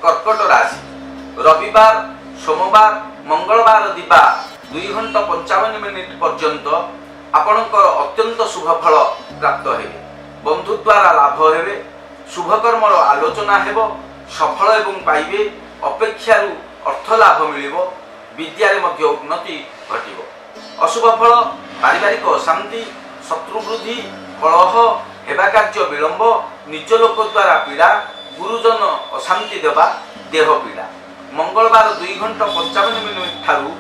କର୍କଟ ରାଶି। ରବିବାର, ସୋମବାର, ମଙ୍ଗଳବାର ଦିବା 2 ଘଣ୍ଟା 55 ମିନିଟ୍ ପର୍ଯ୍ୟନ୍ତ ଆପଣଙ୍କର ଅତ୍ୟନ୍ତ ଶୁଭ ଫଳ ପ୍ରାପ୍ତ ହେବେ। ବନ୍ଧୁ ଦ୍ୱାରା ଲାଭ ହେବେ। ଶୁଭକର୍ମର ଆଲୋଚନା ହେବ, ସଫଳ ଏବଂ ପାଇବେ। ଅପେକ୍ଷାରୁ ଅର୍ଥ ଲାଭ ମିଳିବ। ବିଦ୍ୟାରେ ମଧ୍ୟ ଉନ୍ନତି ଘଟିବ। ଅଶୁଭ ଫଳ: ପାରିବାରିକ ଅଶାନ୍ତି, ଶତ୍ରୁ ବୃଦ୍ଧି, କଳହ, ହେବା କାର୍ଯ୍ୟ ବିଳମ୍ବ, ନିଜ ଲୋକ ଦ୍ୱାରା ପୀଡ଼ା, ଗୁରୁଜନ ଅଶାନ୍ତି ଦେବା, ଦେହ ପୀଡ଼ା। ମଙ୍ଗଳବାର 2 ଘଣ୍ଟା 55 ମିନିଟ୍ ଠାରୁ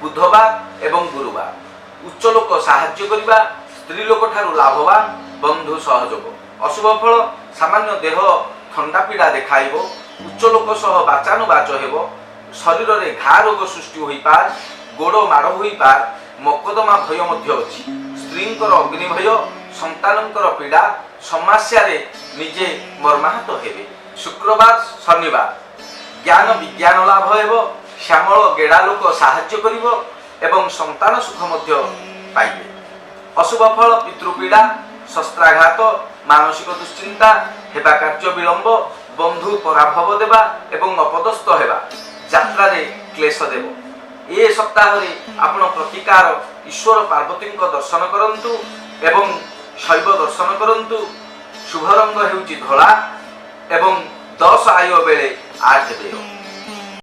ବୁଧବାର ଏବଂ ଗୁରୁବାର ଉଚ୍ଚ ଲୋକ ସାହାଯ୍ୟ କରିବା, ସ୍ତ୍ରୀ ଲୋକ ଠାରୁ ଲାଭବାନ, ବନ୍ଧୁ ସହଯୋଗ। ଅଶୁଭ ଫଳ: ସାମାନ୍ୟ ଦେହ ଥଣ୍ଡା ପୀଡ଼ା ଦେଖାଇବ, ଉଚ୍ଚ ଲୋକ ସହ ବାଚାନୁବାଚ ହେବ, ଶରୀରରେ ଘା ରୋଗ ସୃଷ୍ଟି ହୋଇପାରେ, ଗୋଡ଼ ମାଡ଼ ହୋଇପାରେ, ମକଦ୍ଦମା ଭୟ ମଧ୍ୟ ଅଛି। ସ୍ତ୍ରୀଙ୍କର ଅଗ୍ନି ଭୟ, ସନ୍ତାନଙ୍କର ପୀଡ଼ା, ସମସ୍ୟାରେ ନିଜେ ମର୍ମାହତ ହେବେ। ଶୁକ୍ରବାର, ଶନିବାର ଜ୍ଞାନ ବିଜ୍ଞାନ ଲାଭ ହେବ। ଶ୍ୟାମଳ ଗେଡ଼ା ଲୋକ ସାହାଯ୍ୟ କରିବ ଏବଂ ସନ୍ତାନ ସୁଖ ମଧ୍ୟ ପାଇବେ। ଅଶୁଭ ଫଳ: ପିତୃପୀଡ଼ା, ଶସ୍ତ୍ରାଘାତ, ମାନସିକ ଦୁଶ୍ଚିନ୍ତା, ହେବା କାର୍ଯ୍ୟ ବିଳମ୍ବ, ବନ୍ଧୁ ପରାଭବ ଦେବା ଏବଂ ଅପଦସ୍ଥ ହେବା, ଯାତ୍ରାରେ କ୍ଲେଶ ଦେବ। ଏ ସପ୍ତାହରେ ଆପଣ ପ୍ରତିକାର ଈଶ୍ୱର ପାର୍ବତୀଙ୍କ ଦର୍ଶନ କରନ୍ତୁ ଏବଂ ଶୈବ ଦର୍ଶନ କରନ୍ତୁ। ଶୁଭ ରଙ୍ଗ ହେଉଛି ଧଳା ଏବଂ 10 ଆୟ ବେଳେ 8 ବ୍ୟୟ।